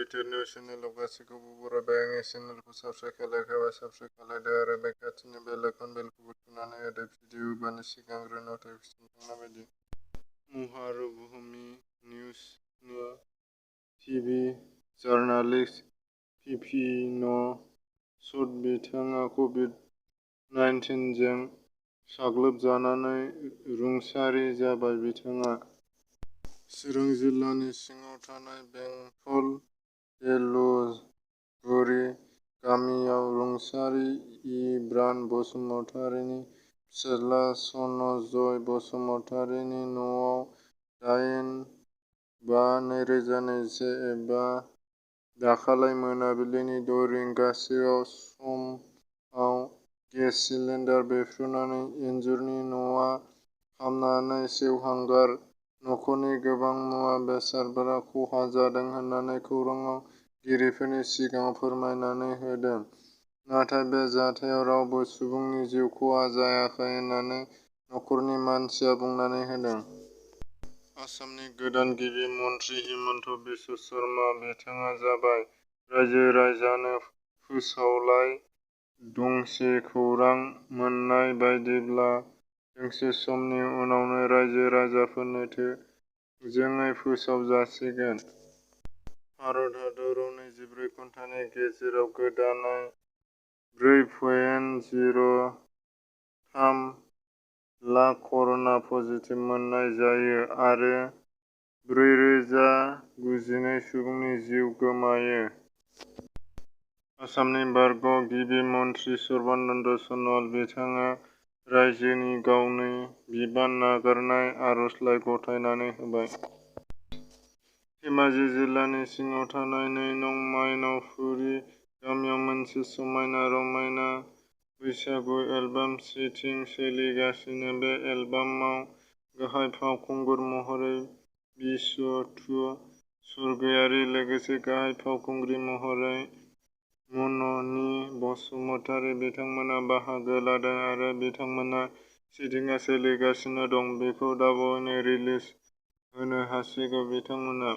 BTR news चेनेलाव गासैखौबो बरायबाय। आंनि चेनेलखौ subscribe खालायाखैबा subscribe खालायदो आरो बे खाथिनि बेल आइकन बेलखौबो थुनानै होदो भिडिअ होबानो सिगांग्रो नटिफिकेसन थांनाय बायदि। महारुभुमि निउसनि टिभि जार्नालिस्ट पिपिन सुद बिथाङा कभिड-19 जों साग्लोबजानानै रुंसारि जाबाय। बिथाङा चिरां जिल्लानि सिङाव थानाय बेंटल बेलगुरि गामियाव रुंसारि इब्रान बसुमतारीनि फिसाज्ला सनजय बसुमतारीनि न'आव 8/5/2021 एबा दाखालै मोनाबिलिनि 6 रिंगासोआव समाव गेस सिलिन्डार बेरफ्रुनानै इन्जुरनि न'आ खामनानै सेवहांगार। नखरनि गोबां मुवा बेसादफोरा खहा जादों होननानै खौरांगिरिफोरनि सिगाङाव फोरमायनानै होदों। नाथाय बे जाथायाव रावबो सुबुंनि जिउ खहा जायाखै होननानै नखरनि मानसिया बुंनानै होदों। आसामनि गोदान गिबि मन्थ्रि हिमन्त बिश्व शर्मा बिथाङा जाबाय। रायजो-राजानो फोसावलाय दोंसे खौरां मोन्नाय बायदिब्ला दोंसे समनि उनावनो रायजो-राजाफोरनो थोंजोङै फोसावजासिगोन। भारत हादराव 24 घन्टानि गेजेराव गोदानै 4.03 लाख कर'ना पजिटिभ मोननाय जायो आरो 4,092 सुबुंनि जिउ गोमायो। आसामनि बारग' गिबि मन्थ्रि सर्बानन्द सन'वाल बिथाङा रायजोनि गावनि बिबान नागारनाय आर'जलाइ गथायनानै होबाय। धेमाजि जिल्लानि सिङाव थानाय 2 नं. मायनावपुरि गामियाव मोनसे समायना-रमायना बैसागु एलबाम शुटिं सोलिगासिनो। बे एलबामाव गाहाय फावखुंगुर महरै बिस्व'थु स्वरगयारि लोगोसे गाहाय फावखुंग्रि महरै मुननि बसुमतारी बिथांमोना बाहागो लादों आरो बिथांमोनहा शुटिंआ सोलिगासिनो दं। बेखौ दाबावैनो रिलिज होनो हासिगौ। बिथांमोना